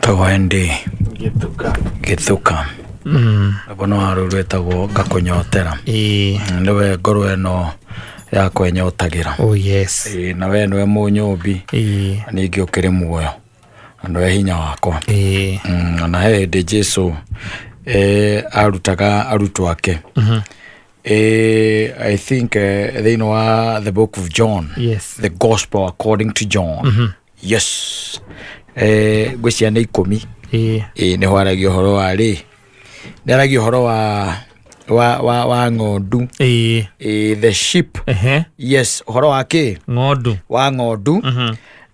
Tagwo ND Gĩthuka. Gĩthuka. Rwĩmbo no rũu rwĩtagwo Ngakũnyotera. Ĩĩ. Nĩwe ngoro ĩno yakwa ĩnyotagĩra. Oh yes. Ĩĩ, na we nĩwe mũnyũmbi. Ĩĩ. Na ningĩ ũkĩrĩ muoyo na nĩwe hinya wakwa. Ĩĩ. Na he hĩndĩ Jesu arutaga arutwo ake. I think thĩinĩ wa the book of John. Yes. The gospel according to John. Yes. Ngwĩciria nĩ 10. Ĩĩ. Ĩĩ, nĩho aragia ũhoro wa rĩ, nĩ aragia ũhoro wa ng'ondu. Ĩĩ. Ĩĩ, the sheep. Ehe. Yes, ũhoro wa kĩ? Ng'ondu. Wa ng'ondu.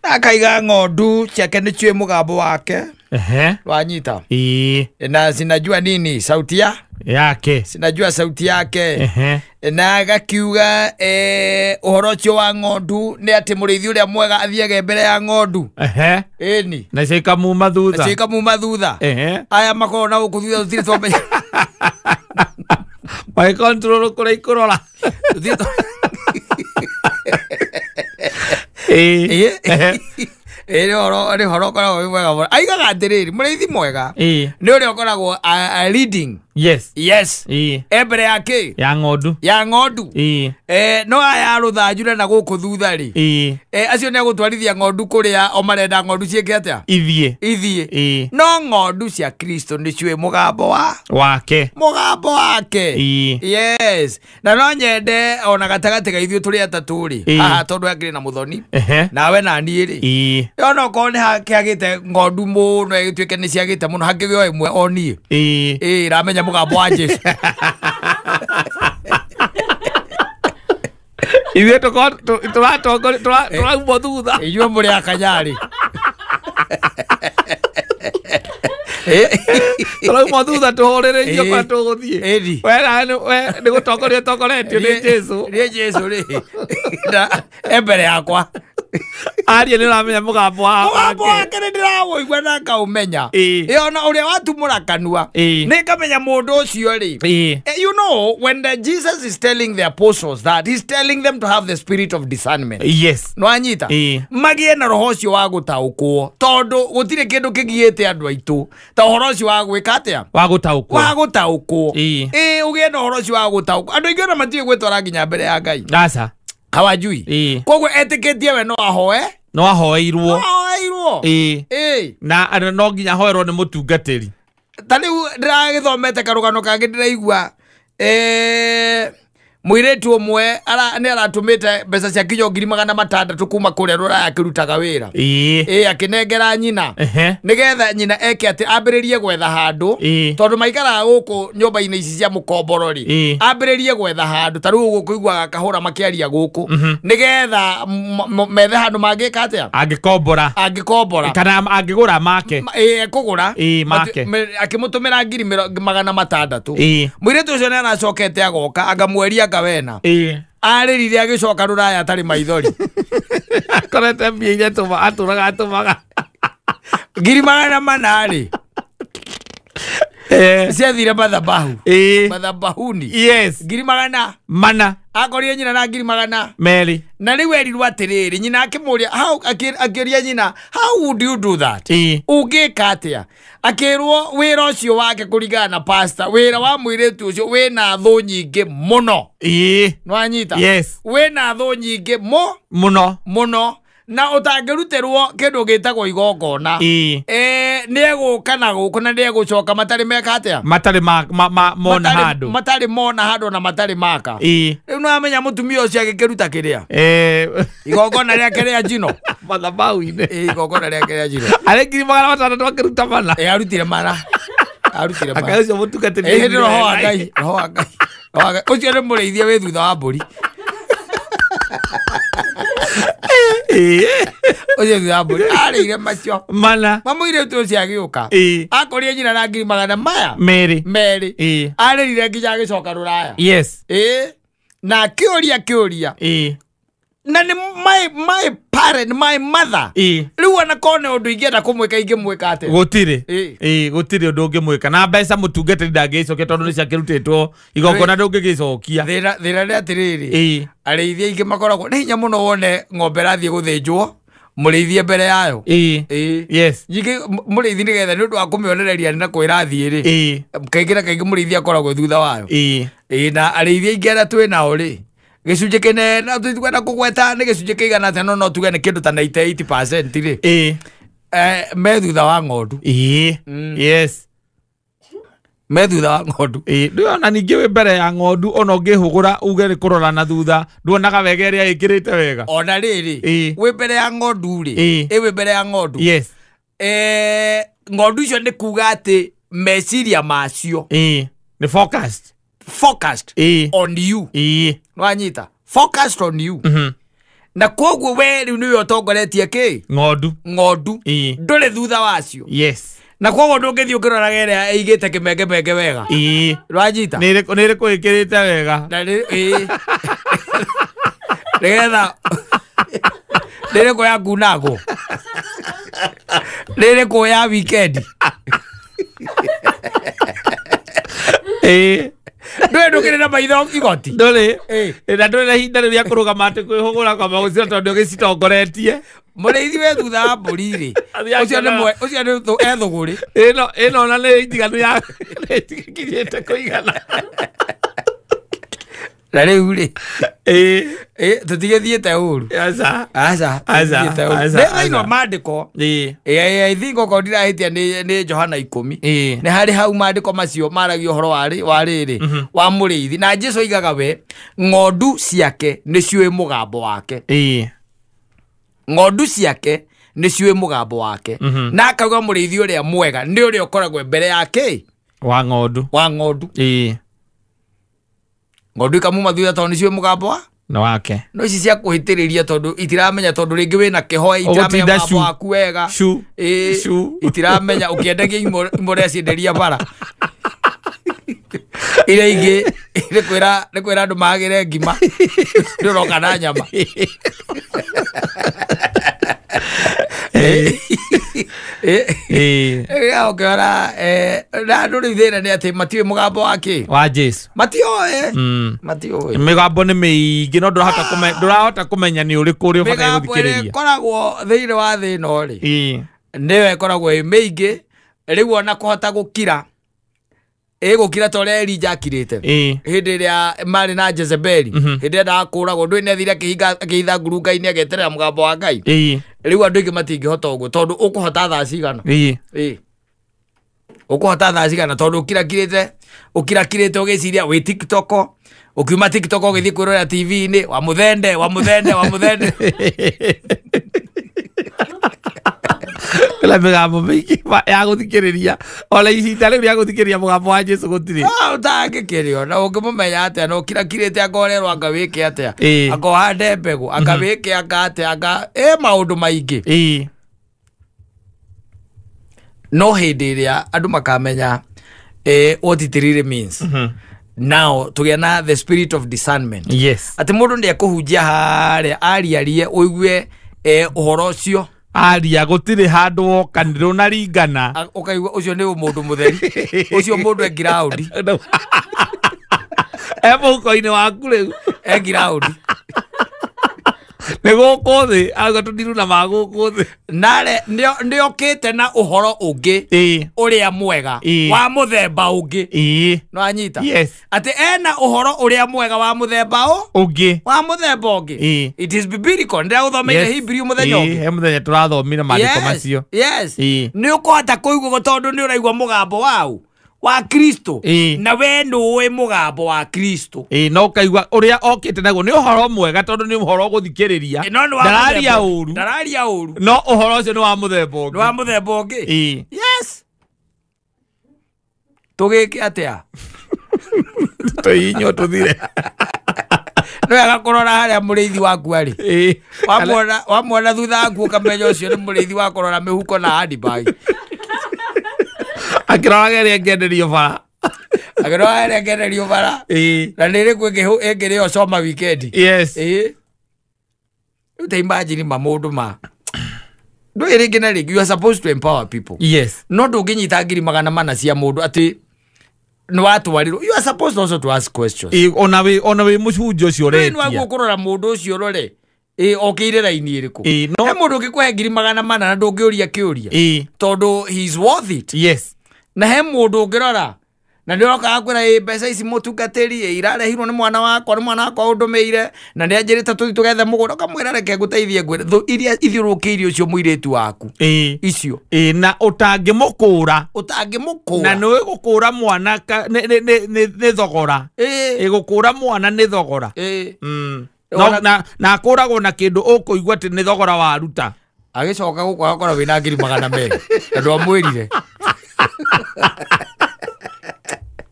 Na akaiga ng'ondu ciake nĩ ciũĩ mũgambo wake. Ehe. Wanyita. Ĩĩ. Na zinajua nini? Sauti ya? Yake. Sinajua sauti yake. Ehe. Na agakiuga ũhoro ũcio wa ng'ondu nĩ atĩ mũrĩithi ũrĩa mwega athiage mbere ya ng'ondu. Ehe. Ĩni. Na cio ikamuma thutha. Nacio ikamuma thutha. Ehe. Aya makoragwo na gũkũ thutha tũtirĩ twamenya. Magĩcontrol kũrĩa ikũrora. Tũtirĩ twa- Ĩĩ. Ĩĩ. Ĩĩ, nĩ ũhoro ũkoragwo wĩ mwega mũno. Aigaga atĩrĩrĩ, mũrĩithi mwega Ĩĩ. nĩ ũrĩa ũkoragwo leading. Yes. Yes. Ĩĩ. E mbere ya kĩ? Ya ng'ondu. Ya ng'ondu. Ĩĩ. No aya rũthanju na gũkũ thutha rĩ. Ĩĩ. Acio nĩ agũtwarithia ng'ondu kũrĩa o marenda ng'ondu ciĩke atĩa? Ithiĩ. Ithiĩ. Ĩĩ. No ng'ondu cia Kristo nĩ ciũĩ mũgambo wa Wake. mũgambo wake. Ĩĩ. Yes. Na no nyende ona gatagatĩ ga ithuĩ tũrĩ atatũ rĩ. Ĩĩ. Haha tondũ akĩrĩ na mũthoni. Ehe. Nawe na niĩ rĩ. Ĩĩ. Ona okorwo nĩ hakĩagĩte ng'ondu mũno ĩgĩtuĩke nĩ ciagĩte mũno hakĩgĩo ĩmwe o niĩ. Ĩĩ. Ĩĩ, ramenya mũgambo wa Jesu. Ithuĩ tũratongoria tũraumwo thutha. Inyuĩ mũrĩ a Kanyarĩ. Tũraumwo thutha tũhũrĩrĩirio Ĩĩ. kũrĩa tũgũthiĩ. Ĩni. We nawe nĩ gũtongoria ũtongoretio nĩ Jesu. Nĩ Jesu rĩ. Na e mbere yakwa. Aria nĩ ũramenya mũgambo Mũgambo wake. wake nĩ ndĩrawũigua na ngaũmenya. Ĩĩ. Ĩ, ona ũrĩa watumũra kanua. Ĩĩ. Nĩ ngamenya mũndũ ũcio rĩ. Ĩĩ. You know, when the Jesus is telling the apostles that, he's telling them to have the spirit of discernment. Yes. Nwanyita. Ĩĩ. Magĩe na roho ũcio wa gũtaũkwo tondũ gũtirĩ kĩndũ kĩgiĩte andũ aitũ ta ũhoro ũcio wa gwĩka atĩa? Wa gũtaũkwo. Wa gũtaũkwo. Ĩĩ. Ĩĩ, ũgĩe na ũhoro ũcio wa gũtaũkwo. Andũ aingĩ ona matiũĩ gwĩtwara nginya mbere ya Ngai. Aca. Hawajui. Ĩĩ. Koguo etĩkĩtie we no ahoe. No ahoeirwo. Ahoeirwo. Ĩĩ. Ĩĩ. Na andũ no nginya ahoerwo nĩ mũtungatĩri. Ta rĩu ndĩragĩthomete karũgano kangĩ ndĩraigua mũirĩtu ũmwe nĩ aratũmĩte mbeca cia kinya 600,000 kuma kũrĩa Rũraya akĩrutaga wĩra. Ĩĩ. Ĩĩ, akĩnengera nyina. Ehe. Nĩgetha nyina eke atĩ ambĩrĩrie gwetha handũ. Ĩĩ. Tondũ maikaraga gũkũ nyũmba-inĩ ici cia mũkomboro rĩ. Ĩĩ. Ambĩrĩrie gwetha handũ ta rĩu ũguo kũiguaga kahũra makĩaria gũkũ. Nĩgetha methe handũ mangĩka atĩa? Angĩkombora. Angĩkombora. Kana angĩgũra make. Ĩĩ, ekũgũra. Ĩĩ, make. Akĩmũtũmĩra 600,000. Ĩĩ. Mũirĩtu ũcio nĩ aracokete agoka akamweria ngawena. Ĩĩ. Arĩrire agĩcoka Rũraya atarĩ maithori. Akorete mbia iria atũraga atũmaga. 400,000 rĩ. Ciathire mathabahu. Ĩĩ. Mathabahuni. Yes. 400,000. 400. Akorire nyina na 200,000. Na rĩu erirwo atĩrĩrĩ, nyina akĩmũria, akĩũria nyina, how would you do that? Ĩĩ. Ũngĩka atĩa? Akĩrwo wĩra ũcio wake kũringana na pastor, wĩra wa mũirĩtu ũcio wĩna thũ nyingĩ mũno. Ĩĩ. Nĩwanyita? Yes. Wĩna thũ nyingĩ Mũno. mũno na ũtangĩrutĩrwo kĩndũ gĩtagwo igongona. Ĩĩ. Nĩ egũka na gũkũ na nĩ egũcoka matarĩ meka atĩa? Matarĩ mona handũ. Matarĩ mona handũ na matarĩ maka. Ĩĩ. Rĩu nĩwamenya mũtumia ũcio agĩkĩruta kĩrĩa? Igongona rĩake rĩa njino. Mathabahu-inĩ. Ĩĩ, igongona rĩake rĩa njino. Arĩ 600,000 akĩruta 400. Ĩĩ, arutire 400. Arutire 400. Akaĩ ũcio mũtungatĩri. Ĩĩ, nĩ roho wa Ngai, roho wa Ngai. Roho wa Ngai. Ũcio nĩ mũrĩithia wĩ thutha wa mbũri. Ĩĩ. Ũcio thutha wa mbũri. Arĩire macio. 400. Mamũirĩtu ũcio agĩũka. Ĩĩ. Akorire nyina na 200,000. 200. 2. Ĩĩ. Arĩrire nginya agĩcoka Rũraya. Yes. Ĩĩ. Na akĩũria kĩũria. Ĩĩ. Na nĩ my parent, my mother. Ĩĩ. Rĩu ona korwo nĩ ũndũ ingĩenda kũmwĩka ingĩmwĩka atĩa? Gũtirĩ. Ĩĩ. Ĩĩ, gũtirĩ ũndũ ũngĩmwĩka. Na mbeca mũtungatĩri ndangĩgĩcokia tondũ nĩ ciakĩrutĩtwo igongona ndũngĩgĩcokia. Thĩna nĩ atĩrĩrĩ. Ĩĩ. Arĩithi aingĩ makoragwo nĩ hinya mũno wone ng'ombe ĩrathiĩ gũthĩnjwo Mũrĩithi mbere yayo. Ĩĩ. Yes. Nyingĩ mũrĩithi nĩgetha nĩ ũndũ wa kũmĩonereria na kwĩra thiĩ rĩ. Ĩĩ. Kaingĩ na kaingĩ mũrĩithi akoragwo thutha wayo. Ĩĩ. Ĩĩ, na arĩithi aingĩ arĩa twĩ nao rĩ, gĩcunjĩ kĩnene tũtikwenda kũgweta nĩ gĩcunjĩ kĩigana atĩa, no tuge nĩ kĩndũ ta 98% rĩ. Ĩĩ. Me thutha wa ng'ondu. Ĩĩ. Yes. Me thutha wa ng'ondu. Ĩĩ, ndũona ningĩ wĩ mbere ya ng'ondu ona ũngĩhũgũra uge nĩ kũrora na thutha nduonaga wega ĩrĩa ĩkĩrĩte wega. Ona rĩrĩ, Ĩĩ. wĩ mbere ya ng'ondu rĩ, Ĩĩ. ĩ wĩ mbere ya ng'ondu. Yes. Ng'ondu icio nĩ kuga atĩ meciria macio Ĩĩ. Nĩ focused. Focused Ĩĩ. on you. Ĩĩ. Nĩwanyita? Focused on you. Na koguo we rĩu nĩwe ũtongoretie kĩ? Ng'ondu. Ng'ondu. Ĩĩ. Ndũrĩ thutha wacio. Yes. Na koguo ndũngĩthiĩ ũkĩroraga ĩrĩa ĩigĩte kĩmengemenge wega. Ĩĩ. Nĩwanyita? Nĩ ĩrĩkũ ĩkĩrĩte wega? Na nĩ ĩĩ. Nĩgetha nĩ ĩrĩkũ ya kunagwo? Nĩ ĩrĩkũ ya weekend? Ĩĩ. Ndũĩ ndũkĩrĩ na maitho igoti? Ndũrĩ. Ĩĩ. Na ndũrĩ na ihinda rĩu rĩa kũrũgama atĩ kwĩhũgũra kwamba gũcira tondũ ũgĩcitongoretie. Mũrĩithi wĩ thutha wa mbũri rĩ, Athiaga ũcio nĩ mwe, ũcio nĩ ethũgũrĩ. Ĩno ona nĩ ndiganu ya nĩ ĩtigĩkinyĩte kũigana. Na rĩu rĩ, Ĩĩ. ĩ, tũtigĩthiĩte ũru. Aca. Aca, Aca, tũtigĩthiĩte ũru. aca, Nĩ thĩinĩ wa aca. maandĩko. Ĩĩ. Ĩ, I think okorwo ndirahĩtia nĩ Johana 10. Ĩĩ. Nĩ harĩ hau maandĩko macio maragia ũhoro wa rĩrĩ, wa mũrĩithi. Na Jesũ oigaga we, ng'ondu ciake nĩ ciũĩ mũgambo wake. Ĩĩ. Ng'ondu ciake nĩ ciũĩ mũgambo wake. Na akauga mũrĩithi ũrĩa mwega nĩ ũrĩa ũkoragwo mbere yake Wa ng'ondu. wa ng'ondu. Ĩĩ. Ng'ondu ikamuma thutha tondũ nĩ ciũĩ mũgambo wa Na wake. No ici cia kũhĩtĩrĩria tondũ itiramenya tondũ rĩngĩ wĩna kĩhoe itiramenya Ũgũtinda mũgambo cu. waku wega. Cu. Ĩĩ, Cu. itiramenya ũkĩendagia imwe ũrecienderia bara. Iria ingĩ nĩ kwĩra andũ magĩre ngima. Nĩ ũroka na nyama. Ĩĩ. Ĩĩ, ũkĩona, na andũ rĩu thĩna nĩ atĩ matiũĩ mũgambo wa kĩ? Wa Jesũ. Matiũĩ. Matiũĩ. Mĩgambo nĩ mĩingĩ no ndũrahota kũmenya nĩ ũrĩkũ ũrĩa ũbataire Mĩgambo ĩrĩa gũthikĩrĩria. ĩkoragwo thĩinĩ wa thĩ ĩno rĩ, Ĩĩ. nĩyo ĩkoragwo ĩ mĩingĩ rĩu ona kũhota gũkira ĩgũkira ta ũrĩa Elija akirĩte. Ĩĩ. Hĩndĩ ĩrĩa marĩ na Jezebeli, hĩndĩ ĩrĩa endaga kũũragwo, ndũĩ nĩathire akĩhitha ngurunga-inĩ ageterera mũgambo wa Ngai. Ĩĩ. Rĩu andũ aingĩ matingĩhota ũguo tondũ ũkũhota thaa cigana? Ĩĩ. Ĩĩ. Ũkũhota thaa cigana tondũ ũkirakirĩte ũgĩciria wĩ TikTok, ũkiuma TikTok ũgĩthiĩ kwĩrorera TV-inĩ, wa mũthende, wa mũthende, wa mũthende. Kwĩna mĩgambo mĩingĩ ya gũthikĩrĩria. Ona ihinda rĩu rĩa gũthikĩrĩria mũgambo wa Jesũ gũtirĩ. Ũtangĩkĩrĩo na ũngĩmũmenya atĩa na ũkirakirĩte anga ũrerwo anga wĩke atĩa, Ĩĩ. anga ũhande mbegũ, anga wĩke anga atĩa, anga ĩ maũndũ maingĩ. Ĩĩ. No hĩndĩ ĩrĩa andũ makamenya what it really means. Now tũgĩa na the spirit of discernment. Yes. Atĩ mũndũ nĩ ekũhunjia harĩa ariarie ũigue ũhoro ũcio. Aria gũtirĩ handũ wokanĩrwo na ringana. Ũkaigua ũcio nĩ mũndũ mũtheri. Ũcio mũndũ e ground. E mũhuko-inĩ waku rĩu. E ground. Nĩ gũkũ thĩ, auga tũndirũ na ma gũkũ thĩ. Nare nĩokĩte na ũhoro ũngĩ Ĩĩ. ũrĩa mwega Ĩĩ. wa mũthemba ũngĩ. Ĩĩ. Nĩwanyita? Yes. Atĩ ena ũhoro ũrĩa mwega wa mũthemba Ũngĩ. wa mũthemba ũngĩ. Ĩĩ. It is biblical. Ndĩragũthomeire Hebrew mũthenya Ĩĩ, ũngĩ. he mũthenya tũrathomire maandĩko macio. Yes. Ĩĩ. Nĩ ũkũhota kũigua tondũ nĩ ũraigua mũgambo wau wa Kristo. Ĩĩ. Na we nĩũĩ mũgambo wa Kristo. Ĩĩ, no ũkaigua ũrĩa okĩte naguo nĩ ũhoro mwega tondũ nĩ ũhoro ũgũthikĩrĩria. No nĩ wa Ndararia mũthemba ũru. Ndararia ũru. No ũhoro ũcio nĩ wa mũthemba ũngĩ. Nĩ wa mũthemba ũngĩ. Ĩĩ. Yes. Tũgĩke atĩa? Tũhihinywo tũthire. Nĩ wega kũrora harĩa mũrĩithi waku arĩ. Ĩĩ. Wamuona thutha waku ũkamenya ũcio nĩ mũrĩithi wa kũrora mĩhuko na handbag. Akĩroraga ĩrĩa ĩngenderio bara. Akĩroraga ĩrĩa ĩngenderio bara. Ĩĩ. Na nĩ ĩrĩkũ ĩngĩrĩo coma weekend. Yes. Ĩĩ. Rĩu ta imagine ma mũndũ ma. Ndũĩ rĩngĩ na rĩngĩ, you are supposed to empower people. Yes. No ndũngĩnyita 400,000 cia mũndũ atĩ nĩ watwarirwo. You are supposed also to ask questions. Ĩĩ, ona wĩ mũcunjĩ ũcio Ndũĩ nĩ ũretia. wagwo kũrora mũndũ ũcio ũrore. Ĩ okĩire raini ĩrĩkũ? Ĩ, no He mũndũ ũngĩkũhe 400,000 na ndũngĩũria kĩũria. Ĩ. Tondũ he is worth it. Yes. Na he mũndũ ũngĩrora na nĩ ũroka akwĩra ĩ mbeca ici mũtungatĩri ĩ irarehirwo nĩ mwana wakwa, nĩ mwana wakwa ũndũmĩire na nĩ anjĩrĩte tũthiĩ tũgethe mũgũnda, ũkamwĩra reke ngũteithie ngwĩre thũ iria ithiũrũrũkĩirie ũcio mũirĩtu waku. Ĩ. Icio. Ĩ, na ũtangĩmũkũra. Ũtangĩmũkũra. Na nĩ gũkũra mwana nĩ thogora. Ĩ. Ĩ, gũkũra mwana nĩ thogora. Ĩ. No, na akũragwo na kĩndũ ũkũigua atĩ nĩ thogora waruta. Agĩcoka gũkũ agakorwo wĩna 200,000 na ndwamwĩrire.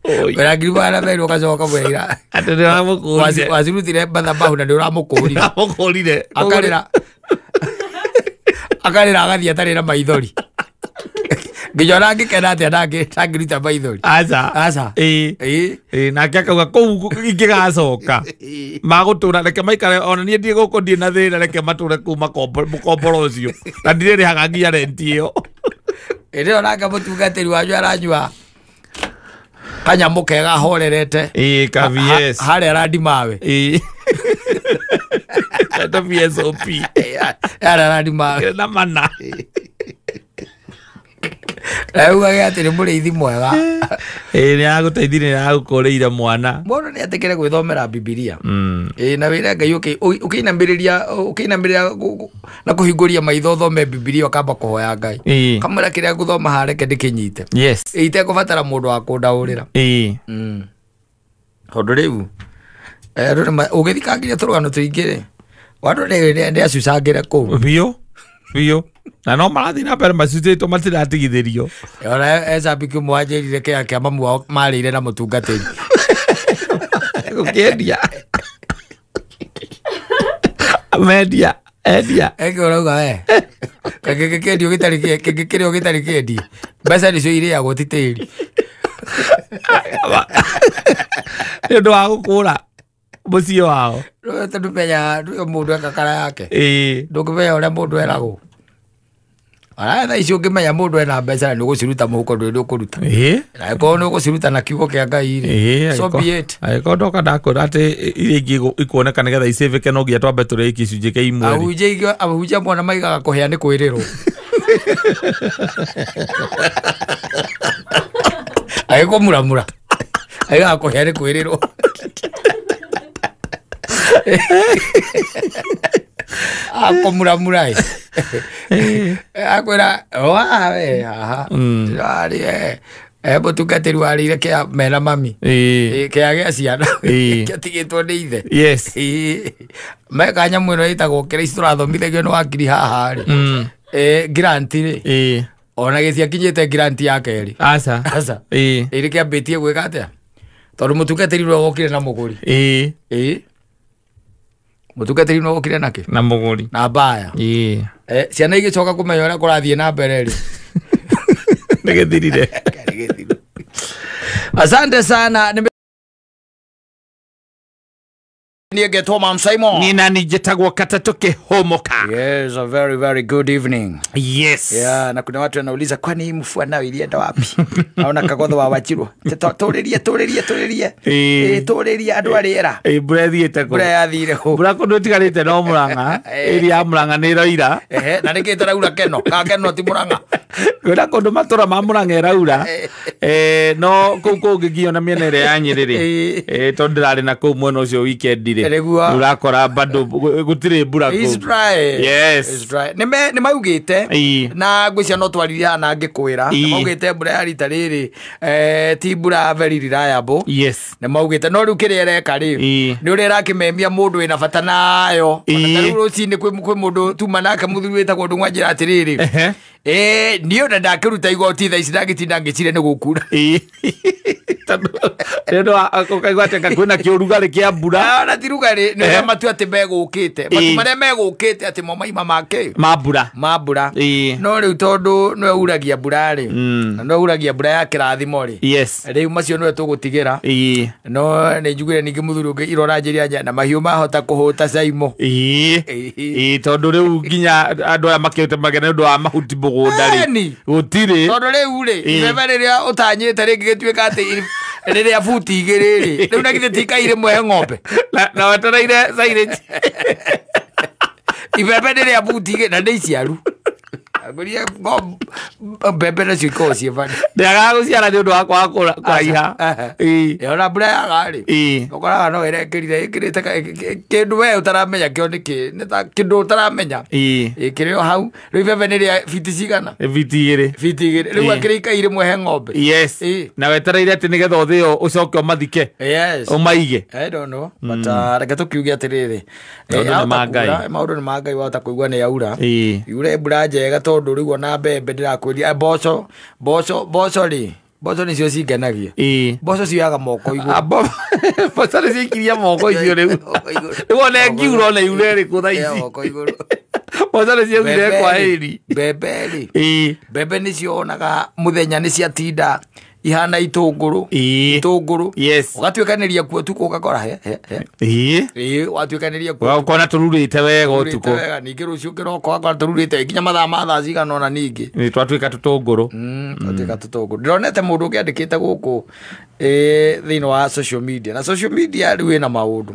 Wĩna 200,000 ũgacoka ũkamwĩra. Atĩ nĩ ũramũkũrire. Wacirutire mathabahu na nĩ ũramũkũrire. Ũramũkũrire. Akarĩra. Akarĩra agathiĩ atarĩ na maithori. Nginya ona angĩkena atĩa ndangĩruta maithori. Aca. Aca. Ĩ. Ĩ. Ĩ, nake akauga kũu ingĩgacoka magũtũra reke maikare ona niĩ ndiĩ gũkũ ndiĩ na thĩna reke matũre kũu mũkomboro ũcio na ndirĩrĩhaga nginya renti ĩyo. Ĩndĩ ĩyo nake mũtungatĩri wanyu aranyua kanyamũ kega ahorerete. Ĩ, ka VS. Harĩa arandimawe. Ĩ. Eta VSOP. Harĩa arandimawe. Na mana. Augage atĩ nĩ mũrĩithi mwega. Ĩ, nĩ agũteithirie, nĩ agũkũrĩire mwana. Mũndũ nĩ etĩkĩre gwĩthomera Bibilia. Ĩ, na wĩre Ngai ũkĩinamĩrĩria na kũhingũria maitho ũthome Bibilia ũkamba kũhoya Ngai. Ĩ. Kamwĩra kĩrĩa ngũthoma haha reke ndĩkĩnyite. Yes. Ĩ, itekũbatara mũndũ wa kũndaũrĩra. Ĩ. Tondũ rĩu ũgĩthikangiria tũrũgano tũingĩ rĩ, andũ nĩ acucangĩre kũu. Biũ. Biũ. Na no marathiĩ na mbere macucĩtwo matiratigithĩrio. Ona ecambiki ũmwe wanjĩrire kĩea kĩa mamu wao marĩire na mũtungatĩri. Gũkĩendia. Mendia, endia. Eke ũrauga we. Kĩngĩ kĩendio gĩtarĩ kĩngĩ kĩrĩo gĩtarĩ kĩendie. Mbeca nĩcio irĩagwo ti tĩri. Nĩ ũndũ wa gũkũra mũciĩ wao. Tondũ mũndũ eka kara yake. Ĩ. Ndũngĩmenya ũrĩa mũndũ eragwo. Ara thaa ici ũngĩmenya mũndũ ena mbeca na nĩũgũciruta mũhuko ndũrĩ ũkũruta. Ĩ. Na angĩkorwo nĩũgũciruta na kiugo kĩa Ngai rĩ. So be it. Angĩkorwo ndoka ndakwĩra atĩ iria ingĩ ikuoneka nĩgetha icĩvĩke no nginya twambe tũrĩe gĩcunjĩ kĩa imwe rĩ. Ahunjia mwana maigaga kũhĩa nĩ kwĩrĩrwo. Agĩkũmuramura. Aigaga kũhĩa nĩ kwĩrĩrwo. Akũmuramura ĩ. Akwĩra haha we haha. Ndĩrarĩ mũtungatĩri warĩire kĩa mena mami. Ĩ. Kĩa gĩa ciana. Ĩ. Kĩatigĩtwo nĩ ithe. Yes. Ĩ. Meka nyamũ ĩno ĩtagwo kĩrĩa ici tũrathomithagio nĩ wakiri haha rĩ. Grant rĩ. Ĩ. Ona gĩciakinyĩte grant ya kerĩ. Aca. Aca. Ĩ. Ĩ nĩkĩambĩtie gwĩka atĩa? Tondũ mũtungatĩri nĩwe wokire na mũgũri. Ĩ. Ĩ. Mũtungatĩri nĩwe wokire nakĩ? Na mũgũri. Na mbaya. Ĩ. Ciana igĩcoka kũmenya ũrĩa kũrathiĩ na mbere rĩ. Nĩgĩthirire. Asante sana. Niĩ ngetwo Mam Simon. Niĩ nani njĩtagwo Katatũ Kĩhũmũka. Yes, a very very good evening. Yes. Yeah, na kuna watu wanauliza kwani hii mfua nayo ilienda wapi? Naona kagodho wa Wachirwa. Tũrĩrie tũrĩrie tũrĩrie. Ĩ. Tũrĩrie andũ arĩera. Ĩ, mbura ĩthiĩte kũ? Mbura yathire kũ? Mbura kũndũ ĩtigarĩte no Mũrang'a. Ĩria ya Mũrang'a nĩ ĩroira. Ehe, na nĩkĩ ĩtaraura Keno? Ka Keno ti Mũrang'a. Kwĩna kũndũ matũra ma Mũrang'a ĩraura. No kũu kũngĩ nginya na mĩena ĩrĩa ya Nyĩrĩ rĩ. Tondũ ndĩrarĩ na kũu mwena ũcio weekend rĩ. Nĩguo. Ũrakora bado gũtirĩ mbura It's kũu. dry. Yes. It's dry. Nĩ maugĩte na ngwĩciria no twaririe haha na ngĩkwĩra. Ĩ. Nĩ maugĩte mbura ya rita rĩrĩ ti mbura very reliable. Yes. Nĩ maugĩte no rĩu kĩrĩa ĩreka rĩ Ĩ. nĩ ũrĩa ĩrakĩmemia mũndũ wĩna bata nayo. Ona ta Ĩ. rĩu rũcinĩ kwĩ mũndũ tuma nake mũthuri wĩtagwo Ndung'u anjĩra atĩrĩrĩ. Ehe. Niĩ ona ndakĩruta igoti thaa ici ndangĩtinda ngĩcire nĩ gũkura. Ĩ. Tondũ nĩ ũndũ wa ũkaigua atĩ anga kwĩna kĩũrugarĩ kĩa mbura. Ona ti rugarĩ, nĩ ũrĩa matu atĩ megũkĩte. Matu marĩa megũkĩte atĩ mo maima make. Ma mbura. Ma mbura. Ĩ. No rĩu tondũ nĩwe uragia mbura rĩ. Na nĩwe uragia mbura ya kĩrathimo rĩ. Yes. Rĩu macio nĩwe tũgũtigĩra. Ĩ. No nĩ njugire ningĩ mũthuri ũngĩ irora njĩria nya na mahiũ mahota kũhũta caimo. Ĩ. Ĩ. Ĩ, tondũ rĩu nginya andũ aya makĩte magena nĩ ũndũ wa mahuti mũgũnda rĩ. Ĩni. Gũtirĩ. Tondũ rĩu rĩ, Ĩ. ibebe rĩrĩa ũtanyĩte rĩngĩ gĩtuĩka atĩ rĩrĩa buti igĩrĩ rĩ, rĩu na githĩ ti kai rĩmwe he ng'ombe. Na wetereire silage. Ibembe nĩ rĩa buti igĩrĩ na nĩ iciaru. Ngũria mbembe nacio ikoragwo ciĩ bani. Ndĩagaga gũciara nĩ ũndũ wa kwaga kũraiha. Ĩĩ. Ona mbura yaga rĩ, Ĩĩ. ũkoraga no ĩrekĩrire ĩkĩrĩte kĩndũ we ũtaramenya kĩo nĩ kĩ, nĩ ta kĩndũ ũtaramenya. Ĩĩ. Ĩkĩrĩ o hau. Rĩu ibembe nĩ rĩa biti cigana? Nĩ biti igĩrĩ. Biti igĩrĩ. Rĩu Ĩĩ. akĩrĩ ikai rĩmwe he ng'ombe. Yes. Ĩĩ. Na wetereire atĩ nĩgetha ũthĩo ũcoke ũmathike. Yes. Ũmaige. I don't know, but reke tũkiuge atĩrĩrĩ, Maũndũ nĩ ma Ngai. maũndũ nĩ ma Ngai, wahota kũigua nĩ yaura. Ĩĩ. Yure mbura njega tondũ rĩu ona mbembe ndĩrakwĩria, mboco, mboco, mboco rĩ, mboco nĩcio cingenagia. Ĩĩ. Mboco cioyaga moko igũrũ. Mboco nĩ ciaikirie moko icio rĩu. Moko igũrũ. Rĩu ona ĩngiura ona yure ĩrĩkũ thaa Ĩyo ici. moko igũrũ. Mboco nĩ ciaugire kwa ĩri. Mbembe rĩ, Ĩĩ. mbembe nĩcio wonaga mũthenya nĩ ciatinda ihana itũngũrũ. Ĩĩ. Itũngũrũ. Yes. Ũgatuĩkanĩria kuo ũtukũ ũgakora he he he. Ĩĩ. Ĩĩ, watuĩkanĩria kuo Ũgakora tũrurĩte wega tũrurĩte ũtukũ. wega, ningĩ rũciũ kĩroko wakora tũrurĩte nginya mathaa ma thaa cigana ũna ningĩ. Nĩ twatuĩka tũtũngũrũ. Twatuĩka tũtũngũrũ. Ndĩronete mũndũ ũngĩ andĩkĩte gũkũ thĩinĩ wa social media, na social media rĩu ĩna maũndũ.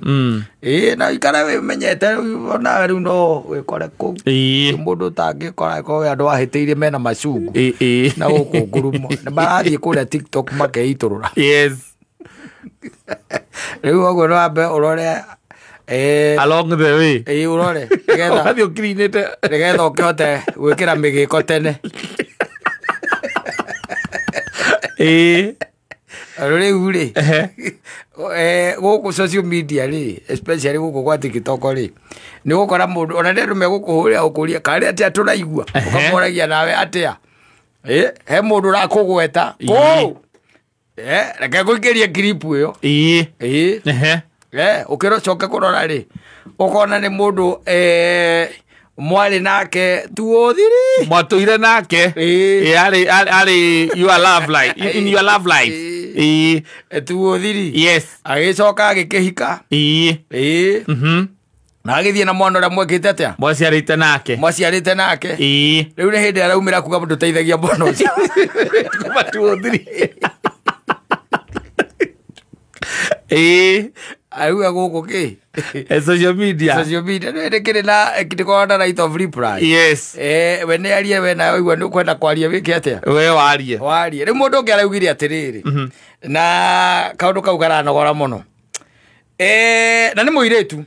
Ĩĩ, na ikara wĩmenyete rĩu onawe rĩu no wĩkore kũu. Ĩĩ. Mũndũ ũtangĩkora korwo andũ ahĩtĩirie mena macungu Ĩĩ, ĩĩ. na gũkũ ngurumo nĩ marathiĩ kũrĩa TikTok makeitũrũra. Yes. Rĩu ũguo no wambe ũrore Along the way. ĩĩ ũrore nĩgetha Ũgathiĩ ũkirinĩte. nĩgetha ũkĩhote gwĩkĩra mĩgĩko tene. Ĩĩ. Rĩu rĩ, Ehe. gũkũ social media rĩ, especially gũkũ gwa TikTok rĩ, nĩ ũgũkora mũndũ ona nĩ andũ megũkũhũrĩra gũkũria karĩ atĩa tũraigua, Ehe. ũkamoragia nawe atĩa. He mũndũ ũrakũgweta kũu. Reke ngũikĩrie clip ĩyo. Ĩĩ. Ĩĩ. Ehe. Ũkĩcoka kũrora rĩ, ũkona nĩ mũndũ mwarĩ nake tuothiri. Mwatũire nake. Ĩĩ. Ĩĩ, arĩ your love life. In your love life. Ĩĩ. Ĩĩ. Tuothiri. Yes. Agĩcoka agĩkĩhika. Ĩĩ. Ĩĩ. Na agĩthiĩ na mwana ũrĩa mwekĩte atĩa? Mwaciarĩte nake. Mwaciarĩte nake. Ĩĩ. Rĩu nĩ hĩndĩ araumĩra kuga ndũteithagia mwana ũcio. Kuma tuothiri. Ĩĩ. Auga gũkũ kĩ? Social media. Social media nĩ kĩrĩ na kĩrĩ na right of reply. Yes. We nĩ arie we nawe waigua nĩ ũkwenda kwaria wĩke atĩa? We warie. Warie. Rĩu mũndũ ũngĩ araugire atĩrĩrĩ, na kaũndũ kau karanogora mũno. Na nĩ mũirĩtu.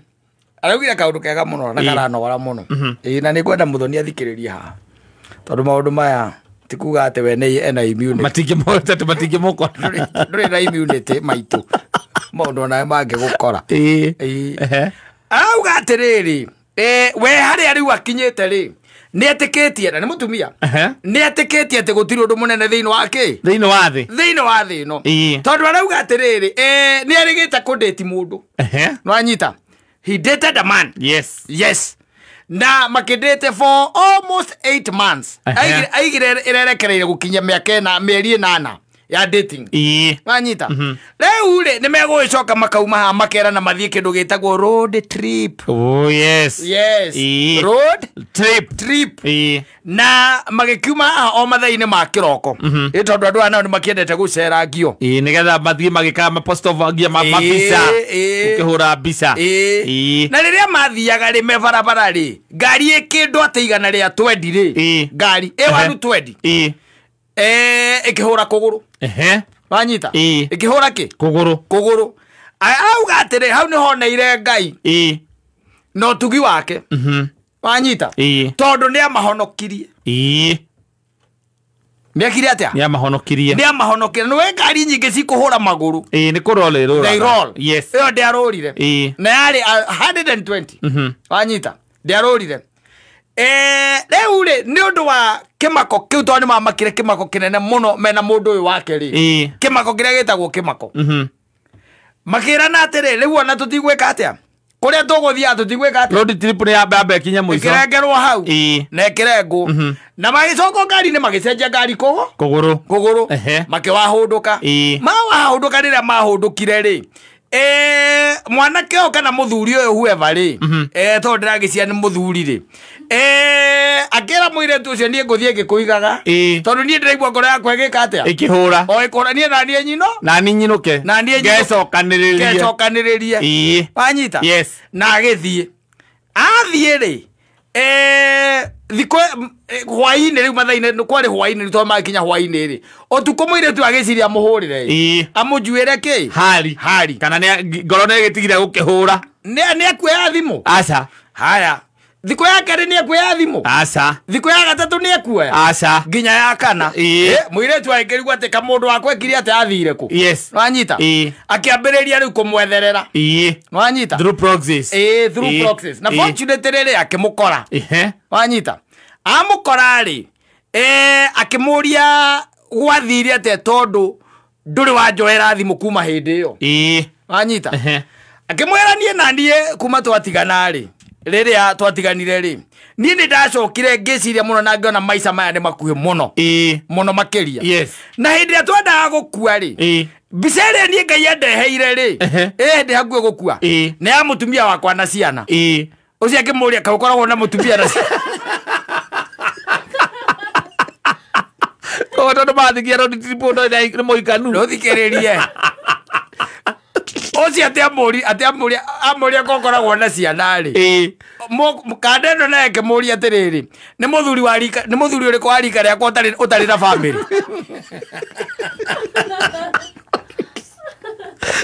Araugire kaũndũ kega mũno na karanogora mũno. Ĩĩ, na nĩ ngwenda mũthoni athikĩrĩrie haha. Tondũ maũndũ maya ti kuga atĩ we nĩ ena immunity. Matingĩmũkora. Ndũrĩ na immunity maitũ. Maũndũ onawe mangĩgũkora. Ĩĩ. Ĩĩ. Ehe. Arauga atĩrĩrĩ, we harĩa rĩu akinyĩte rĩ, nĩ etĩkĩtie, na nĩ mũtumia, Ehe. nĩ etĩkĩtie atĩ gũtirĩ ũndũ mũnene thĩinĩ wa kĩ? Thĩinĩ wa thĩ. Thĩinĩ wa thĩ ĩno. Ĩĩ. Tondũ arauga atĩrĩrĩ, nĩ arĩgĩte kũndĩti mũndũ. Ehe. Nĩwanyita? He dated a man. Yes. Yes. Na makĩndĩte for almost 8 months. Ehe. Aigire ĩrerekereire gũkinyia mĩaka ĩna, mĩeri ĩnana ya dating. Ĩĩ. Wanyita? Rĩu rĩ, nĩ megũgĩcoka makauma haha makerana mathiĩ kĩndũ gĩtagwo road trip. Oh yes. Yes. Ĩĩ. Road Trip. trip. Ĩĩ. Na magĩkiuma haha o mathaa-inĩ ma kĩroko. Ĩ tondũ andũ aya nao nĩ makĩendete gũcerangio. Ĩĩ, nĩgetha mathiĩ magĩkaga mapost nginya mabica. Ĩĩ. Ũkĩhũra mbica. Ĩĩ. Ĩĩ. Na rĩrĩa mathiaga rĩ me barabara rĩ, ngari ĩkĩndũ atĩ igana rĩa twendi rĩ, Ĩĩ. ngari ĩ wanu twendi. Ĩĩ. Ĩkĩhũra kũgũrũ. Ehe. Wanyita? Ĩĩ. Ĩkĩhũra kĩ? Kũgũrũ. Kũgũrũ. Arauga atĩrĩ, hau nĩho oneire Ngai Ĩĩ. na ũtugi wake. Wanyita? Ĩĩ. Tondũ nĩ amahonokirie. Ĩĩ. Nĩekire atĩa? Nĩ amahonokirie. Nĩ amahonokirie. Nĩwe ngari nyingĩ cikũhũra magũrũ. Ĩĩ, nĩ kũrola ĩrũraga. They roll. Yes. Ĩyo ndĩarũrire. Ĩĩ. Na yarĩ 120. Wanyita? Ndĩarũrire. Rĩu rĩ, nĩ ũndũ wa kĩmako kĩu tondũ nĩ mamakire kĩmako kĩnene mũno mena mũndũ ũyũ wake rĩ. Ĩĩ. Kĩmako kĩrĩa gĩtagwo kĩmako. Makĩrana atĩrĩ, rĩu ona tũtigwĩka atĩa? Kũrĩa tũgũthiaga tũtigwĩka atĩa? Road trip nĩ yamba ĩkinye mũico. Ĩkĩrengerwo hau. Ĩĩ. Na ĩkĩrengwo. Na magĩcoka ngari-inĩ magĩcenjia ngari kũgũ. Kũgũrũ. Kũgũrũ. Ehe. Makĩwahũndũka. Ĩĩ. Mawahũndũka rĩrĩa mahũndũkire rĩ, mwanake ũyũ kana mũthuri ũyũ whoever rĩ, tondũ ndĩragĩcia nĩ mũthuri rĩ, akĩra mũirĩtu ũcio niĩ ngũthiĩ ngĩkũigaga. Ĩĩ. Tondũ niĩ ndĩraigua ngoro yakwa ĩgĩka atĩa? Ĩkĩhũra. O ĩkũhũra, niĩ na niĩ nyino? Na niĩ nyinũke. Na niĩ nyinũke. Ngecokanĩrĩrie. Ngecokanĩrĩrie. Ĩĩ. Wanyita? Yes. Na agĩthiĩ. Athiĩ rĩ, Thikũ hwaĩ-inĩ rĩu mathaa-inĩ kwarĩ hwaĩ-inĩ rĩu tondũ magĩkinya hwaĩ-inĩ rĩ ũtukũ mũirĩtu agĩciria amũhũrĩre Ĩĩ. amũnjuĩre kĩ Hari. Hari. Kana nĩ ngoro nĩ ĩgĩtigire gũkĩhũra. Nĩ akuoya thimũ. Aca. Haya, thikũ ya kerĩ nĩ akuoya thimũ. Aca. Thikũ ya gatatũ nĩ akuoya. Aca. Nginya ya kana. Ĩĩ. Mũirĩtu agĩkĩrigwo atĩ kamũndũ wakwa ekire atĩ athire kũ. Yes. Nĩwanyita? Ĩĩ. Akĩambĩrĩria rĩu kũmwetherera. Ĩĩ. Nĩwanyita? Through proxies. Ĩĩ, through Ĩĩ. proxies. Na Ĩĩ. fortunately rĩ akĩmũkora. Ehe. Wanyita? Amũkora rĩ, akĩmũria gwathire atĩa tondũ ndũrĩ wanjoera thimũ kuma hĩndĩ ĩyo. Ĩĩ. Wanyita? Ehe. Akĩmwĩra niĩ na niĩ kuma twatigana rĩ, rĩrĩa twatiganire rĩ, niĩ nĩ ndacokire ngĩciria mũno na ngĩona maica maya nĩ makuhĩ mũno. Ĩĩ. Mũno makĩria. Yes. Na hĩndĩ ĩrĩa twendaga gũkua rĩ, Ĩĩ. mbica ĩrĩa niĩ Ngai andeheire rĩ, Ehe. ĩ hĩndĩ hakuhĩ gũkua, Ĩĩ. nĩ ya mũtumia wakwa na ciana. Ĩĩ. Ũcio akĩmũria kaĩ ũkoragwo na mũtumia na ciana. Koguo tondũ mathigia road trip nĩ mũikanu. Ndũthikĩrĩrie. Ũcio atĩ amũria ko ũkoragwo na ciana rĩ. Ĩĩ. Kanda ĩno naye akĩmũria atĩrĩrĩ, nĩ mũthuri wa rika, nĩ mũthuri ũrĩkũ wa rika rĩakwa ũtarĩ na family?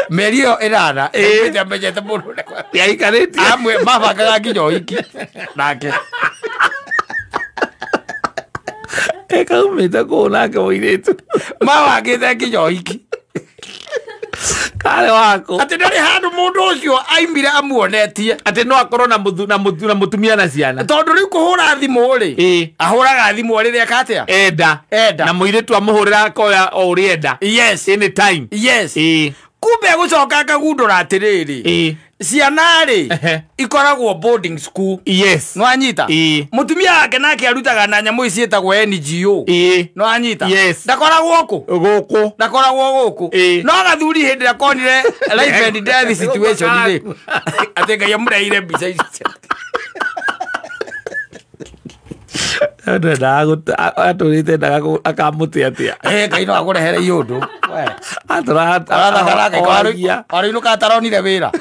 Mĩeri ĩyo ĩnana, Ĩĩ. ĩmĩte amenyete mũndũ ũrĩa Nĩaikarĩtie. Amwe mabangaga nginya ũhiki nake. Ĩkaumĩte kũu nake mũirĩtu. Mabangĩte nginya ũhiki. Karĩ wako. Atĩ ndarĩ handũ mũndũ ũcio aimire amuonetie. Atĩ no akorwo na na mũtumia na ciana. Tondũ rĩu kũhũra thimũ rĩ, Ĩĩ. ahũraga thimũ rĩrĩa eka atĩa? Enda. Enda. Na mũirĩtu amũhũrĩra akoya o ũrĩa enda. Yes. Any time. Yes. Ĩĩ. Kumbe gũcoka akagundũra atĩrĩrĩ, Ĩĩ. ciana rĩ Ehe. ikoragwo boarding school. Yes. Nĩwanyita? Ĩĩ. Mũtumia wake nake arutaga na nyamũ ici ciĩtagwo NGO. Ĩĩ. Nĩwanyita? Yes. Ndakoragwo kũ? Gũkũ. Ndakoragwo gũkũ. Ĩĩ. No gathuri hĩndĩ ĩrĩa konire life and death situation rĩ, atĩ Ngai amũreheire mbica ici. Atũrĩte endaga akamũte atĩa. Ngai no akũrehere iũndũ. Atũra Arũinũka ataronire wĩra.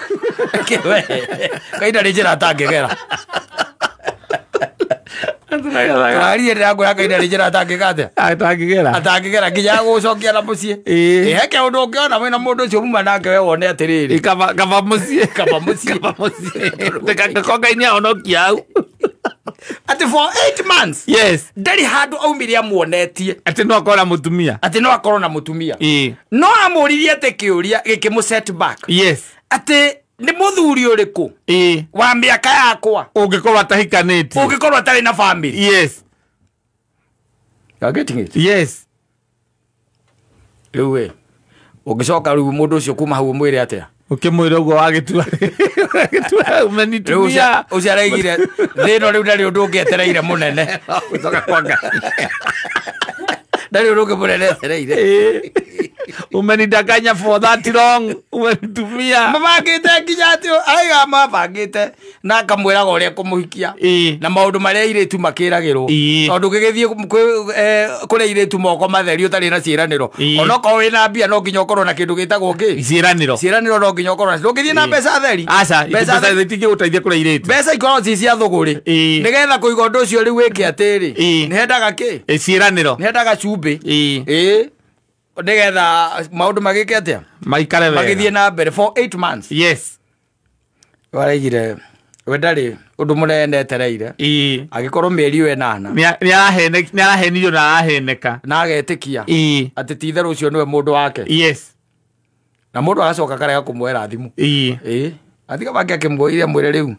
Ngai ndarĩ njĩra atangĩgera. Tũraririe ndĩrakwĩra Ngai ndarĩ njĩra atangĩka atĩa? Atangĩgera. Atangĩgera nginya gũcokia na mũciĩ. Ĩĩ. Heke ũndũ ũngĩona wĩna mũndũ ũcio muma nake we wone atĩrĩrĩ. Kaba mũciĩ. Kaba mũciĩ. Kaba mũciĩ. Ko Ngai nĩahonokia hau. Atĩ for 8 months. Yes. Ndarĩ handũ aumire amuonetie. Atĩ no akorwo na mũtumia. Atĩ no akorwo na mũtumia. Ĩĩ. No amũririe atĩ kĩũria gĩkĩmũ set back. Yes. Atĩ nĩ mũthuri ũrĩkũ Ĩĩ. wa mĩaka yakwa Ũngĩkorwo atahikanĩtie. ũngĩkorwo atarĩ na family. Yes. You are getting it? Yes. Rĩu we ũngĩcoka rĩu mũndũ ũcio kuma hau ũmwĩre atĩa? Ũkĩmwĩra ũguo wagĩtua. Wagĩtua Rĩu ũmenitumia. ũcio araigire thĩ ĩno rĩu ndarĩ ũndũ ũngĩ etereire mũnene. Gũcoka kwa Ngai. Ndarĩ ũndũ ũngĩ mũnene etereire. Ĩĩ. Umenidanganya for that long. Umenitumia. Mabangĩte nginya atĩ aiga mabangĩte na akamwĩraga ũrĩa ekũmũhikia. Ĩĩ. Na maũndũ marĩa airĩtu makĩragĩrwo. Ĩĩ. Tondũ ũngĩgĩthiĩ kũrĩa airĩtu moko matheri ũtarĩ na ciĩranĩro. Ĩĩ. Onokorwo wĩna mbia no nginya ũkorwo na kĩndũ gĩtagwo kĩ? Ciĩranĩro. Ciĩranĩro no nginya ũkorwo nacio. Ndũngĩthiĩ na mbeca theri. Aca, Mbeca mbeca itingĩgũteithia kũrĩa airĩtu. Mbeca ikoragwo ci cia thũgũrĩ. Ĩĩ. Nĩgetha kũiga ũndũ ũcio rĩu wĩke atĩrĩ. Ĩĩ. Nĩ hendaga kĩ? Ĩ, ciĩranĩro. Nĩ hendaga cumbĩ. Ĩĩ. Ĩĩ. Nĩgetha maũndũ magĩke atĩa? Maikare wega. Magĩthiĩ na mbere for 8 months. Yes. Waraigire we ndarĩ ũndũ mũnene etereire. Ĩĩ. Agĩkorwo mĩeri ĩyo ĩnana. Nĩarahenirio na araheneka. Na agetĩkia. Ĩĩ. Atĩ ti itherũ ũcio nĩwe mũndũ wake. Yes. Na mũndũ agacoka akarega kũmuoera thimũ. Ĩĩ. Ĩĩ. Atiga make akĩmuoire amwĩre rĩu.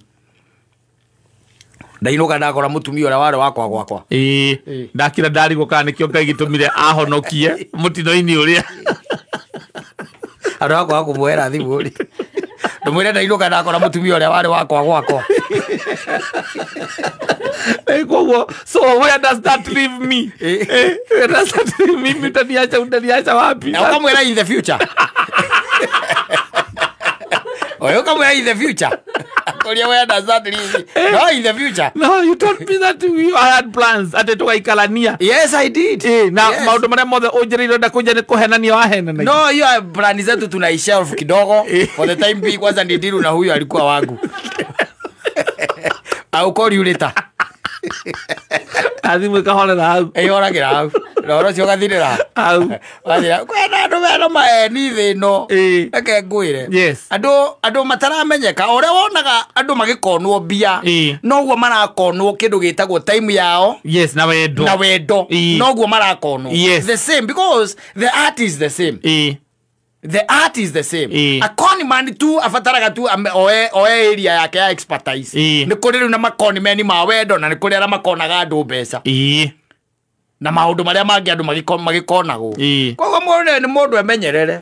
Ndainũka ndakora mũtumia ũrĩa warĩ wakwa gwakwa. Ĩĩ. Ndakira ndarigwo kana nĩkĩo Ngai gĩtũmire ahonokie mũtino-inĩ ũrĩa. Andũ akwa kũmuoera thimũ rĩ. Ndũmwĩre ndainũka ndakora mũtumia ũrĩa warĩ wakwa gwakwa. Koguo, so where does that leave me? Where does that leave me? Mimi utaniacha wapi? Na ũkamwĩra in the future. Oyo ũkamwĩra in the future. Koria where does that leave me? No, in the future. No, you told me that you had plans atĩ tũgaikarania. Yes, I did. Na Yes. maũndũ marĩa mothe ũnjĩrĩire ũrenda kũnjia nĩ kũhenania wahenanagia. No, hiyo plani zetu tunaishelf kidogo for the time being. Kwanza ni deal na huyu alikuwa wangu. I'll call you later. Na thimũ ĩkahorera hau. Ĩhoragĩra hau na ũhoro ũcio ũgathirĩra hau. Ũgathira kwĩna andũ mena maeni thĩ ĩno. Reke ngwĩre. Yes. Andũ mataramenyeka o ũrĩa wonaga andũ magĩkonwo mbia noguo marakonwo kĩndũ gĩtagwo time yao. Yes, na wendo. Na wendo. Noguo marakonwo. Yes. The same because the art is the same. The art is the same. A con man tu abataraga tu oe area yake ya expertise. Nĩ kũrĩ rĩu na makoni meni ma wendo na nĩ kũrĩ arĩa makonaga andũ mbeca. Na maũndũ marĩa mangĩ andũ magĩkonagwo. Koguo mũndũ nĩ mũndũ emenyerere.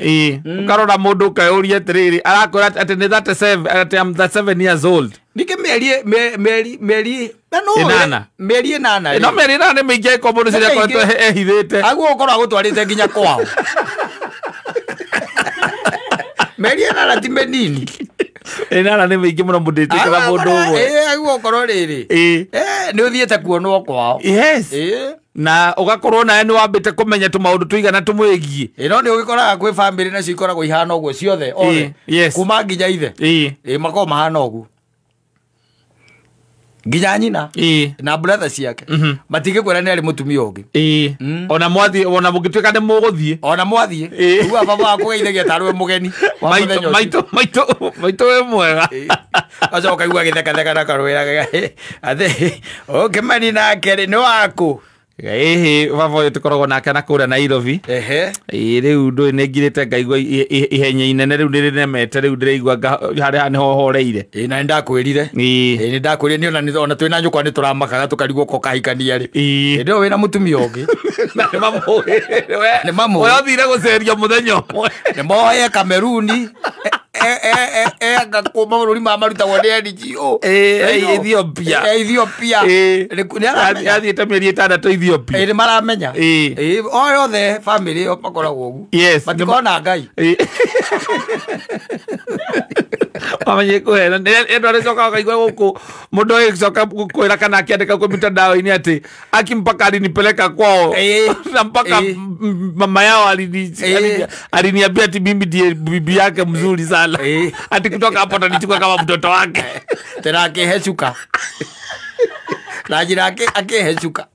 Ũkarora mũndũ ũkeyũria atĩrĩrĩ, arakwĩra atĩ nĩ 37, atĩ I'm 37 years old. Ningĩ mĩeri ĩnana. Mĩeri ĩnana. No mĩeri ĩnana nĩ mĩingĩ angĩkorwo mũndũ ũcio nĩakoretwo ehithĩte. Aguo ũkorwo agũtwarĩte nginya kwao. Mĩeri ĩnana ti mĩnini. Ĩnana nĩ mĩingĩ mũno mũndũ ĩtĩkĩra mũndũ ũmwe. Aguo ũkorwo rĩrĩ. Nĩ ũthiĩte kuonwo kwao. Yes. Na ũgakorwo nawe nĩ wambĩte kũmenya tũmaũndũ tũigana tũmwĩgiĩ. No nĩ ũgĩkoraga kwĩ bamĩrĩ nacio ikoragwo ihana ũguo ciothe othe. Kuma nginya ithe. Makoragwo mahana ũguo. Nginya nyina na brother ciake matingĩkwĩra nĩ arĩ mũtumia ũngĩ. Ona mwathiĩ, ona mũngĩtuĩka nĩ mũgũthiĩ. Ona mwathiĩ. Uga baba waku geithagia tarĩ we mũgeni wa mũthenya ũcio. Maitũ wĩ mwega. Acoka ũkaigua agĩthekatheka na karwĩra atĩ ũkĩmani nake rĩ nĩ waku. Ĩhĩ baba ũyũ tũkoragwo nake na kũrĩa Nairobi. Rĩu ndũĩ nĩ ngirĩte ngaigua ihenya inene rĩu nĩrĩnemete rĩu ndĩraigua harĩa nĩho horeire. Na nĩndakwĩrire. Nĩndakwĩrire nĩ ona twĩna nyũkwa nĩtũramakaga tũkarigwo ko kahikania rĩ. Hĩndĩ ĩyo wĩna mũtumia ũngĩ. Na nĩmamũĩ. Nĩmamũĩ. Ũrĩa ũthire gũceria mũthenya ũmwe. Nĩmoe Kameruni. Mabũrũri maya marutagwo nĩ NGO. Ethiopia. Ethiopia. Athiĩte mĩeri ĩtandatũ Ethiopia. Nĩ maramenya. O yothe family ĩyo makoragwo ũguo. Yes. Matikona Ngai. Mamenye kũhena. Andũ arĩcoka ũkaigua gũkũ mũndũ agĩcoka kwĩra kana akĩandĩka kwĩ mitandao-inĩ atĩ aki mpaka alinipeleka kwao na mpaka mama yao aliniambia ati mimi ndiye bibi yake mzuri sana. Ati kutoka hapo atanichukua kama mtoto wake. Tena akĩhecuka. Na njĩra akĩhecuka.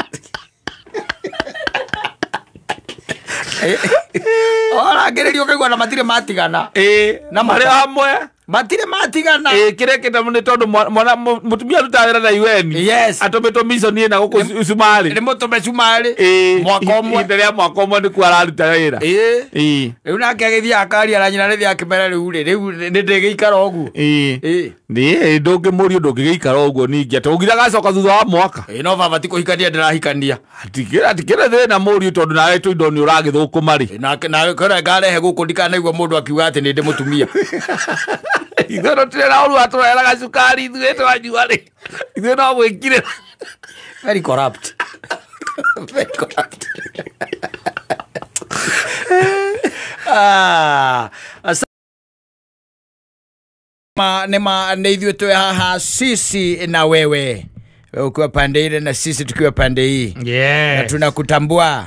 Orangĩrĩrio ũkaigua na matirĩ matigana. Na marĩ hamwe. Matirĩ matigana. Kĩrĩa kĩta nĩ tondũ mwana mũtumia arutaga wĩra na UN. Yes. Atũmĩtwo mission ĩna gũkũ Cumarĩ. Nĩ mũtũme Cumarĩ. Mwaka ũmwe. Ihinda rĩa mwaka ũmwe nĩkuo araruta wĩra. Rĩu nake agĩthiĩ akaria na nyina rĩthiĩ akĩmera rĩu rĩ rĩu nĩ ndĩgĩikara ũguo. Ndũngĩmũrio ndũngĩgĩikara ũguo ningĩ atĩ ũngire agacoka thutha wa mwaka. No baba ti kũhikania ndĩrahikania. Atikĩrĩ thĩna mũriũ tondũ nawe tũindo nĩ ũragĩthũkũma rĩ. Na kũrĩa ngarehe gũkũ ndikanaigua mũndũ akiuga atĩ nĩ ndĩ mũtumia. Ithuĩ tũtirĩ na ũru atũreheraga cukari ithuĩ twanyua rĩ. Ithuĩ no gwĩkirĩra. Very corrupt. Very corrupt. Nema nĩ ithuĩ twĩ haha sisi na wewe. Wewe ukiwa pande ile na sisi tukiwa pande hii. Yes. Na tunakutambua.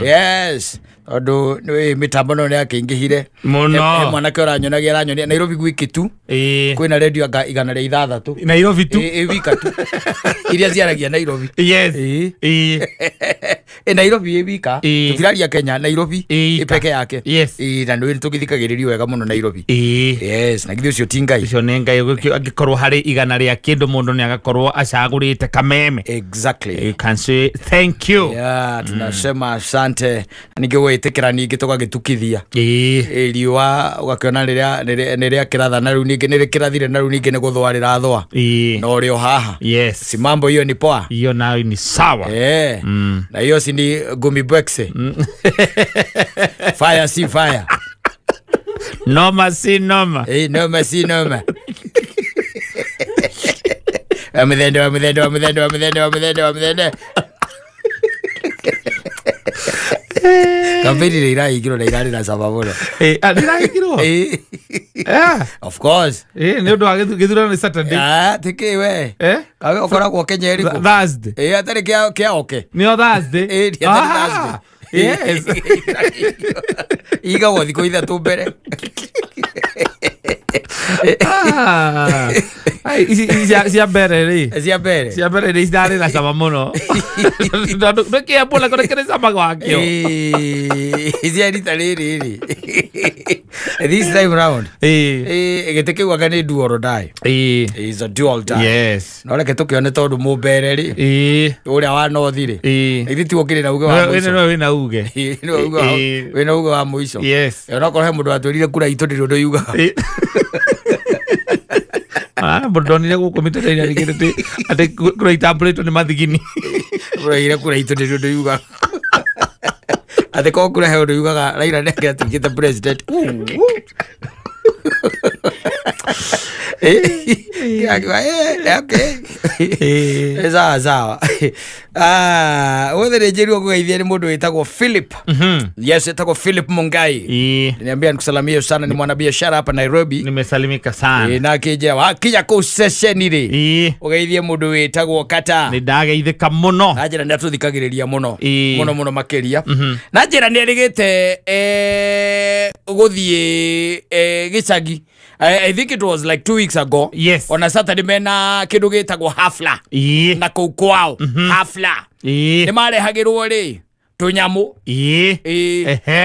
Yes. Tondũ nĩ mĩtambo no nĩakĩingĩhire. Mũno. Mwanake ũranyonagia aranyonia Nairobi gwiki tu. Kwĩna redio anga 106. Nairobi tu. Wika tu. Iria ciaragia Nairobi. Yes. Nairobi ĩ wika. Tũtiraria Kenya, Nairobi ĩ peke yake. Yes. Na nĩ tũgĩthikagĩrĩrio wega mũno Nairobi. Yes, na githĩ ũcio ti Ngai. Ũcio nĩ Ngai angĩkorwo harĩ igana rĩa kĩndũ mũndũ nĩ agakorwo acagũrĩte kameme. Exactly. You can say thank you. Yeah, tunasema asante. Ningĩ gwĩtĩkĩra ningĩ tũgagĩtukithia. Riũa ũgakĩona rĩrĩa kĩratha na rĩu ningĩ nĩ rĩkĩrathire na rĩu ningĩ nĩ gũthũa rĩrathũa. Na ũrĩ o haha. Yes. Si mambo hiyo ni poa. Hiyo nayo ni sawa. Na hiyo si ni gumi bwekse. Fire si fire. Noma si noma. Noma si noma. Amithende. Kampeni nĩ irahingirwo na irarĩ na cama mũno. Nĩirahingirwo? Of course. Nĩ ũndũ wa gĩthurano nĩ Saturday. Tikĩ we. Kawe ũkoragwo Kenya ĩrĩkũ? Thursday. Atarĩ kĩa oke. Nĩo Thursday? Atarĩ Thursday. Yes. Igagwo thikũ ithatũ mbere. Ai ici cia mbere rĩ. Cia mbere. Cia mbere rĩ citarĩ na cama mũno. Tondũ nĩkĩambu ona kũrĩ kĩrĩ cama gwakĩo. Cia rita rĩrĩ rĩ. This time round. Gĩtĩ kĩu anga nĩ do or die. Is a do or die. Yes. No reke tũkĩone tondũ mũmbere rĩ. Ũrĩa wa North rĩ. Ithuĩ tiwe ũkĩrĩ na uge wa mũico. Nĩwe wĩna uge. Wĩna uge wa mũico. Yes. Onokorwo he mũndũ watwĩrire kura itũ ndĩrĩ ũndũ yugaga. Mũndũ ndonire gũkũ mĩtandao-inĩ andĩkĩte atĩ kura itambũrĩtwo nĩ mathigini. Ũraire kura itũ ndĩrĩ ũndũ yugaga. Atĩ korwo kura he ũndũ yugaga Raila nĩ angĩatuĩkĩte president. Okay. Sawa sawa. Wothe nĩ njĩrirwo kũgeithia nĩ mũndũ wĩtagwo Philip. Yes, wĩtagwo Philip Mungai. Niambia nikusalimie sana, ni mwanabiashara hapa Nairobi. Nimesalimika sana. Na akĩnjĩra wakinya kũu ceceni rĩ ũgeithie mũndũ wĩtagwo Kata. Nĩ ndageithĩka mũno. Na njĩra nĩ atũthikagĩrĩria mũno. Mũno mũno makĩria. Na njĩra nĩ erĩgĩte gũthiĩ gĩcagi. I think it was like 2 weeks ago. Yes. On a Saturday mena kĩndũ gĩtagwo hafla. Na kũu kwao hafla. Nĩ marehagĩrwo rĩ tũnyamũ.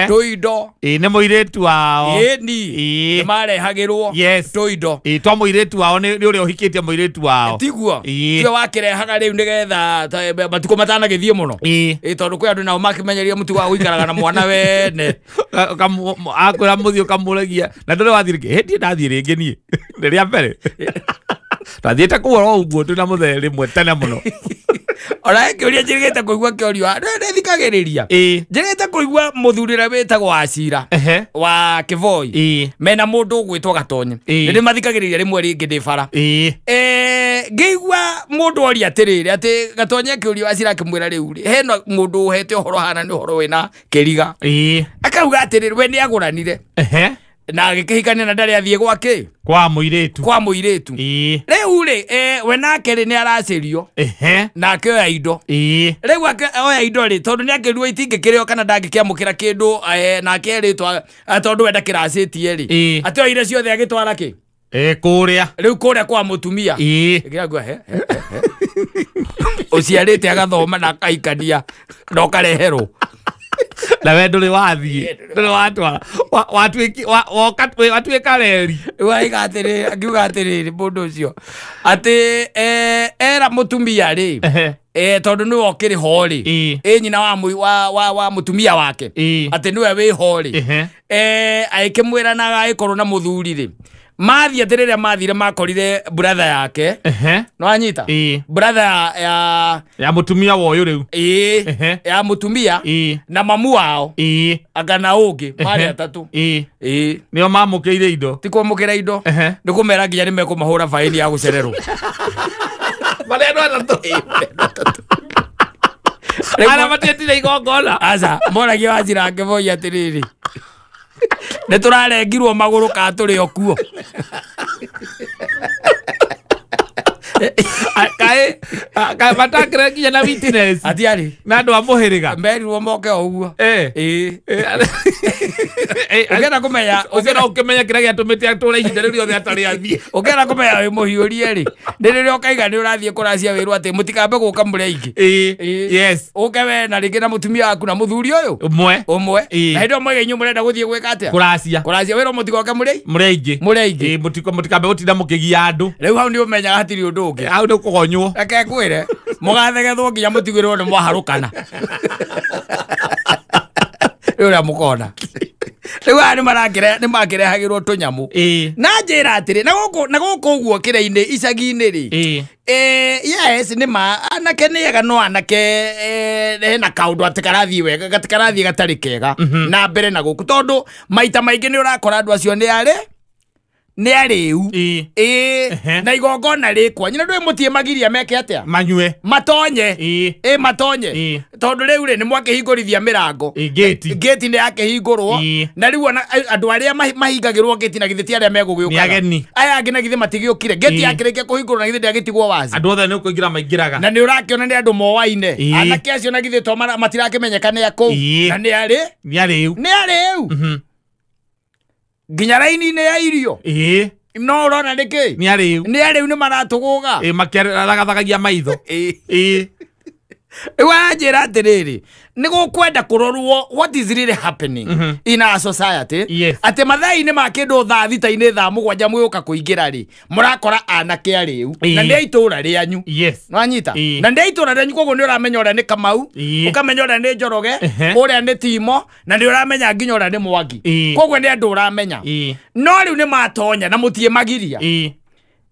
Tũindo. Nĩ mũirĩtu wao. Nĩ marehagĩrwo tũindo. Twa mũirĩtu wao nĩ ũrĩa ũhikĩtie mũirĩtu wao. Tiguo. Tiwe wakĩrehaga rĩu nĩgetha matukũ matanagĩthiĩ mũno. Tondũ kwĩ andũ nao makĩmenyeria mũtugo wa gũikaraga na mwana wene. Akwĩra mũthiĩ ũkamũragia na ndũrĩ wathiĩ rĩngĩ. Hĩndĩ ndathiĩ rĩngĩ niĩ. Nĩ rĩa mbere. Twathiĩte kũu oro ũguo twĩna mũthee rĩmwe tene mũno. Ona kĩũria njĩrĩgĩte kũigua kĩũria nĩ thikagĩrĩria. Njĩrĩgĩte kũigua mũthuri ũrĩa wĩtagwo Wacira wa Kĩboi mena mũndũ ũgwĩtwo Gatonye. Nĩ ndĩmathikagĩrĩria rĩmwe rĩngĩ ndĩ bara. Ngĩigua mũndũ oria atĩrĩrĩ atĩ Gatonye akĩũria Wacira akĩmwĩra rĩu rĩ hena mũndũ ũhete ũhoro hana nĩ ũhoro wĩna kĩriga. Akauga atĩrĩrĩ we nĩ agũranire na agĩkĩhikania na ndarĩ athiĩ gwake kwa mũirĩtu. Kwa mũirĩtu. Rĩu rĩ we nake rĩ nĩ aracĩrio na akĩoya indo. Rĩu akĩoya indo rĩ tondũ nĩ akĩrwo itingĩkĩrĩo kana ndangĩkĩamũkĩra kĩndũ na akerĩtwo tondũ we ndakĩracĩtie rĩ atĩoire ciothe agĩtwara kĩ kũrĩa rĩu kũrĩa kwa mũtumia. Ngĩragua he ũciarĩte agathoma na akaikania na ũkareherwo. Na we ndũrĩ wathiĩ ndũrĩ watwara watuĩka reri. Waiga atĩrĩrĩ akiuga atĩrĩrĩ mũndũ ũcio atĩ era mũtumia rĩ tondũ nĩwe ũkĩrĩ ho rĩ nyina wa mũtumia wake atĩ nĩwe wĩ ho rĩ agĩkĩmwĩra na agagĩkorwo na mũthuri rĩ mathiĩ atĩ rĩrĩa mathire makorire brother yake. No anyita brother ya mũtumia wa ũyũ rĩu. Ya mũtumia na mamu wao anga na ũngĩ marĩ atatũ. Nĩo mamũkĩire indo. Ti kwamũkĩra indo nĩ kũmera nginya nĩ mekũmahũra baĩni ya gũcererwo. Marĩ andũ atatũ. Arĩa matietire igongona. Aca moragia Wacira akĩboia atĩrĩrĩ nĩ tũrarengirwo magũrũ ka tũrĩ o kuo. Kaĩ matakĩre nginya na witness. Atiarĩ na andũ a mũhĩrĩga merirwo moke o ũguo. Ũkĩenda kũmenya ũkĩenda ũkĩmenya kĩrĩa gĩatũmĩte atũre ihinda rĩu rĩothe atarĩ athiĩ. Ũkĩenda kũmenya wĩ mũhiũrie rĩ nĩ rĩrĩa ũkaiga nĩ ũrathiĩ kũracia wĩrwo atĩ mũtikambe gũka mũrĩ aingĩ. Yes. Ũke we na rĩngĩ na mũtumia waku na mũthuri ũyũ ũmwe ũmwe. Na hĩndĩ ĩyo mwaiga inyuĩ mũrenda gũthiĩ gwĩka atĩa? Kũracia. Kũracia wĩrwo mũtigoke mũrĩ mũrĩ aingĩ. Mũrĩ aingĩ. Mũtikambe gũtinda mũkĩgia andũ. Rĩu hau nĩ ũmenyaga hatirĩ ũndũ ũngĩ. Hau nĩ kũgonywo. Reke ngwĩre mũgathegethwo nginya mũtigĩrwo nĩ mwaharũkana. Rĩu ũrĩa mũkona. Rĩu aya nĩ makĩrehagĩrwo tũnyamũ. Na njĩra atĩrĩ na gũkũ ũguo kĩrĩa-inĩ icagi-inĩ rĩ yes nĩ ma anake nĩ ega no anake hena kaũndũ atĩ karathiĩ wega gatikarathiĩ gatarĩ kega na mbere na gũkũ tondũ maita maingĩ nĩ ũrakora andũ acio nĩ arĩ nĩ arĩu na igongona rĩkwa nyina ndũĩ mũtie magiria meke atĩa manyue matonye matonye tondũ rĩu rĩ nĩ mwakĩhingũrithia mĩrango ngĩti nĩ yakĩhingũrwo na rĩu ona andũ arĩa mahingagĩrwo ngĩti na githĩ ti arĩa megũgĩũkaga aya angĩ na githĩ matigĩũkire ngĩti yakĩrĩkia kũhingũrwo na githĩ ndĩagĩtigwo wazi andũ othe nĩ kũingĩra maingĩraga na nĩ ũrakĩona nĩ andũ moaine anake acio na githĩ to matirakĩmenyeka nĩ akũu na nĩ arĩ nĩ arĩu nginya raini-inĩ ya irio No ũrona nĩkĩ? Nĩ arĩu. Nĩ arĩu nĩ maratũgũga. Ĩ makĩragathagagia maitho. Ĩ. Rĩu aranjĩra atĩrĩrĩ, nĩ gũkwenda kũrorwo what is really happening in our society. Yes. Atĩ mathaa-inĩ ma kĩndũ thaa thita-inĩ thaa mũgwanja mwĩũka kũingĩra rĩ, mũrakora anake arĩu na nĩ a itũũra rĩanyu. Yes. Nwanyita? Na nĩ a itũũra rĩanyu, koguo nĩ ũramenya ũrĩa nĩ Kamau, ũkamenya ũrĩa nĩ Njoroge, ũrĩa nĩ Timo, na nĩ ũramenya nginya ũrĩa nĩ Mwangi. Koguo nĩ andũ ũramenya. No rĩu nĩ matonya na mũtiĩ magiria.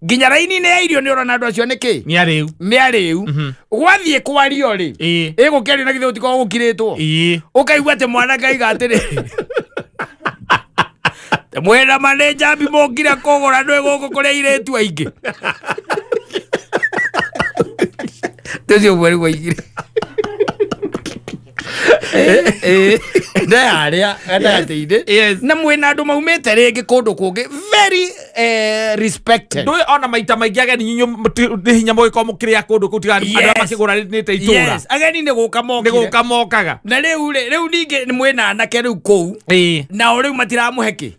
Nginya raini-inĩ ya irio nĩ ũrona andũ acio nĩkĩ? Nĩ arĩu. Nĩ arĩu. Gwathiĩ kwario rĩ, ĩgũkĩario na githĩ gũtikoragwo gũkirĩtwo. Ũkaigua atĩ mwanake aiga atĩrĩ, mwĩna ma nĩ njambi mũngire kũgũra nĩ gũkũ kũrĩ airĩtu aingĩ. Ũcio ũmwe nĩguo aigire. Nĩ harĩa gatagatĩ-inĩ. Na mwĩna andũ maumĩte rĩngĩ kũndũ kũngĩ very respected. Ndũĩ ona maita maingĩ ageni inyuĩ nĩ hinya mũgĩkorwo mũkĩrĩa kũndũ kũu tiga andũ arĩa makĩgũranĩte itũũra. Yes, ageni nĩ gũka mokire. Nĩ gũka mokaga. Na rĩu rĩ, rĩu ningĩ mwĩna anake rĩu kũu. Nao rĩu matiramũhe kĩ?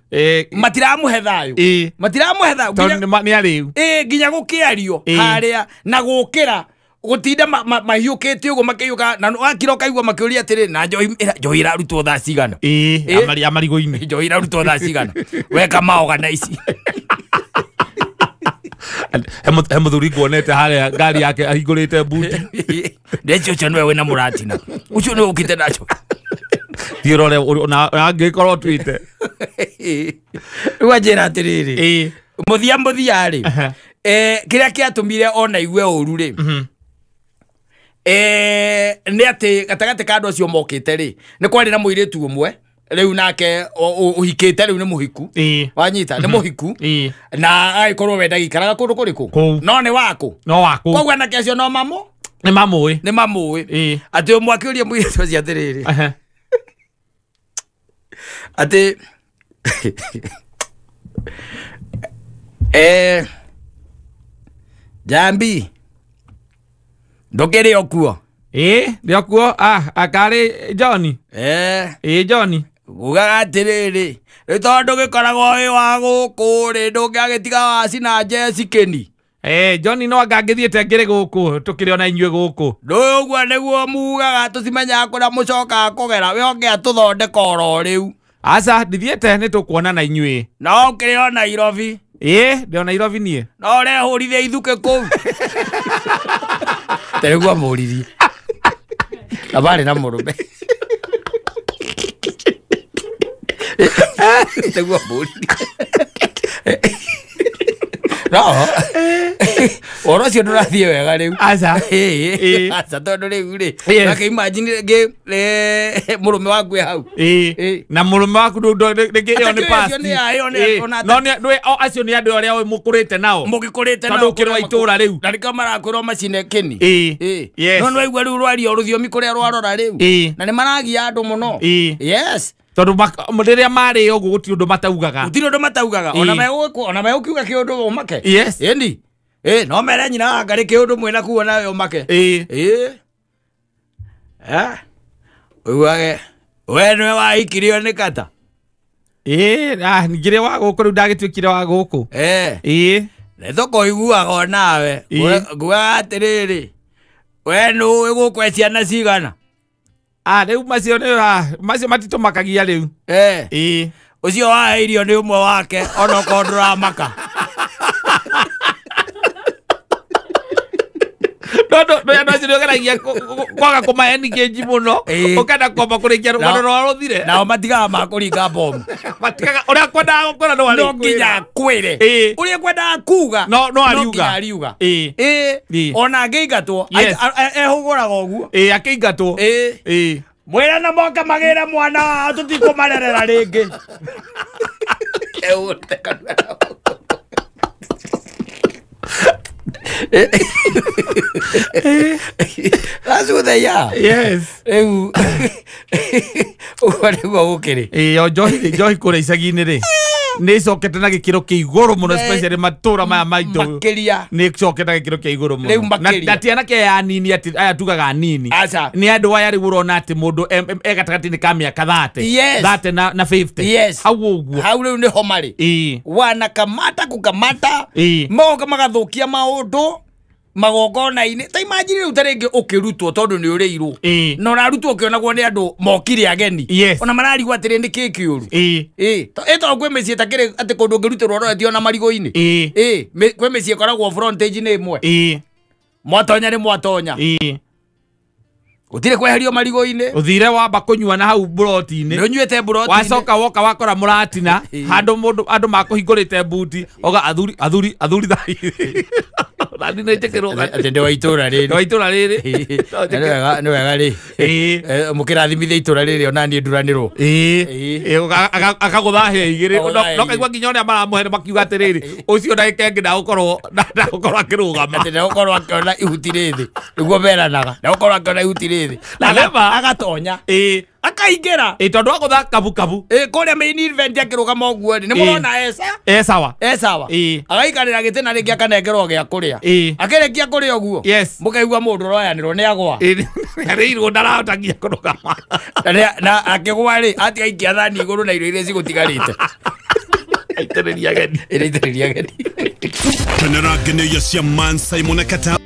Matiramũhe thayũ. Matiramũhe thayũ. Tondũ nĩ arĩu. Nginya gũkĩario harĩa na gũkĩra gutinda mahiũkĩte ũguo makĩhiũka na wakira ũkaigua makĩũria atĩrĩ na njohi ĩrarutwo thaa cigana. Ĩ marigũ-inĩ. Njohi ĩrarutwo thaa cigana. Weka maoga na ici. He mũthuri nguonete harĩa ngari yake ahingũrĩte buti. Ndeci ũcio nĩwe wĩna mũratina. Ũcio nĩwe ũkĩte nacio. Thiĩ ũrore ona angĩkorwo ũtuĩte. Rĩu anjĩra atĩrĩrĩ. Mũthia mũthia rĩ. Kĩrĩa kĩatũmire ona igue ũru rĩ. Nĩ atĩ gatagatĩ ka andũ acio mokĩte rĩ, nĩ kwarĩ na mũirĩtu ũmwe rĩu nake ũhikĩte rĩu nĩ mũhiku. Wanyita nĩ mũhiku na agĩkorwo we ndagĩikaraga kũndũ kũrĩkũ no nĩ wakũ. No wakũ. Koguo anake acio no mamũ nĩ mamũĩ. Nĩ mamũĩ. Atĩ ũmwe akĩũria mũirĩtu ũcio atĩrĩrĩ, atĩ Jambi ndũkĩrĩ o kuo? Ĩ ndĩ o kuo. Akarĩ John. Ĩ John. Ugaga atĩrĩrĩ, rĩu tondũ gĩkoragwo wĩ wa gũkũ rĩ, ndũngĩagĩtiga waci na Jesi kĩni. John no anga ngĩthiĩte ngĩrĩ gũkũ tũkĩrĩ ona inyuĩ gũkũ. Ndũĩ ũguo nĩguo mugaga tũcimenyaga kũrĩa mũcokaga kũgera, we ũngĩatũthondeka oro rĩu. Aca ndithiĩte nĩ tũkuona na inyuĩ. No ũkĩrĩ o Nairobi. Ĩ ndĩ o Nairobi niĩ. No ũrehũrithia ithukĩ kũu. Tarĩu amũririe. Na barĩ na mũrũme. Tarĩu amũririe. No ũhoro ũcio ndũrathiĩ wega rĩu. Aca. Aca tondũ rĩu rĩ, nake imagine rĩngĩ mũrũme waku e hau. Na mũrũme waku rĩngĩ ĩyo nĩ past. No nĩ acio nĩ andũ arĩa mũkũrĩte nao. Mũgĩkũrĩte nao. Tondũ ũkĩrĩ wa itũũra rĩu. Na nĩkĩo marakwĩrwo macine kĩni. No nĩwaigua rĩu rwario rũthiomi kũrĩa rwarora rĩu. Na nĩ maragia andũ mũno. Yes. Tondũ rĩrĩa marĩ ũguo gũtirĩ ũndũ mataugaga. Gũtirĩ ũndũ mataugaga. Ona megũkiuga kĩũndũ ũmake. Yes. Ĩni. No mere nyina wa Ngarĩ kĩũndũ mwĩna kuo nawe ũmake. Ũiguage we nĩwe wahikirio nĩ kata. Ngĩrĩ wa gũkũ rĩu ndagĩtuĩkire wa gũkũ. Nĩ tũkũiguaga onawe. Ngugaga atĩrĩrĩ, we nĩũĩ gũkũ e ciana cigana? Rĩu macio nĩ macio matitũmakagia rĩu. Ũcio waheirio nĩ ũmwe wake onokorwo ndũramaka. No andũ acio nĩũgeragia kwaga kũmahe engage mũno, ũkenda kwamba kũrĩkia rũgano rwao rũthire. Nao matigaga makũringa bomu. Matigaga ũrĩa kwendaga gũkwĩra no No nginya akwĩre. Ũrĩa kwendaga kuga no no nginya ariuga. Ona angĩingatwo ehũgũraga ũguo. Akĩingatwo. Mwĩra na moka magĩre mwana wao tũtikũmarerera rĩngĩ. Ehũrĩte kanua. That's who they are. Yes. Rĩu ũguo nĩguo gũkĩrĩ. O njohi kũrĩa icagi-inĩ rĩ. Nä icokete na gä kä ro kä igå rå må no especially matå maya maitå Makiria. Nä icokete na gä kä ro kä igå rå Rĩu må no makĩria. na ti anake aya anini atä aya tugaga anini Aca. nä andå aya rä u å rona atä må ndå e gatagatĩ-inĩ ka mä aka 30 Yes. 30 na 50 Yes. hau å guo Hau rĩu nĩho marĩ. Ĩĩ. Wanakamata kukamata. Ĩĩ. Magoka magathukia maundu magongona-inĩ. Ta imagine rĩu ta rĩngĩ ũkĩrutwo tondũ nĩ ũrĩirwo. Ĩĩ. Na ũrarutwo ũkĩonagwo nĩ andũ mokire ageni. Yes. Ona mararigwo atĩrĩ nĩ kĩ kĩũru. Ĩĩ. Ĩĩ. Ĩ tondũ kwĩ mĩciĩ takĩrĩ atĩ kũndũ ũngĩrutĩrwo ũroretio na marigũ-inĩ. Ĩĩ. Ĩĩ. Kwĩ mĩciĩ ĩkoragwo frontage nĩ ĩmwe. Ĩĩ. Mwatonya nĩ mwatonya. Ĩĩ. Gũtirĩ kweherio marigũ-inĩ. Ũthire wamba kũnyua na hau mburoti-inĩ. Nĩ ũnyuĩte mburoti-inĩ. Wacoka woka wakora mũratina Ĩĩ. handũ mũndũ andũ makũhingũrĩte mbuti oga athuri athuri athuri thai nani nĩ njĩkĩrwo Atĩ ndĩ wa itũra rĩrĩ. wa itũra rĩrĩ Nĩ wega rĩ. Ĩĩ. Mũkĩrathimithia itũra rĩrĩ ona niĩ nduranĩrwo. Ĩĩ. Ĩĩ. Ĩĩ, akagũtha hĩa igĩrĩ Akagũtha hĩa no kaigua nginya ũrĩa maramũhe nĩ makiuga atĩrĩrĩ ũcio ndagĩka ĩngĩ ndagũkorwo ndagũkorwo akĩrũgama Atĩ ndegũkorwo akĩona ihuti rĩ thĩ. Nĩguo meranaga. Ndegũkorwo akĩona ihuti rĩ thĩ. Na nĩma. Agatonya. Ĩĩ. Akaingĩra. Ĩĩ, tondũ agũtha kabu kabu. Ĩĩ, kũrĩa main event akĩrũgama ũguo rĩ, nĩ Ĩĩ. mũrona eca. E sawa. E sawa. Ĩĩ. Agaikarĩra gĩtĩ na rĩngĩ akanengerwo gĩa kũrĩa. Ĩĩ. Akĩrĩkia kũrĩa ũguo. Yes. Mũkaigua mũndũ ũroyanĩrwo nĩ agwa. Ĩĩ, nĩarĩirwo ndarahota nginya kũrũgama. Na akĩgwa rĩ, atiga aikia thani igũrũ na irio iria cigũtigarĩte. Aitĩrĩria ageni. Ĩraitĩrĩria ageni. Kenera ngenĩia cia Man Simon Kata.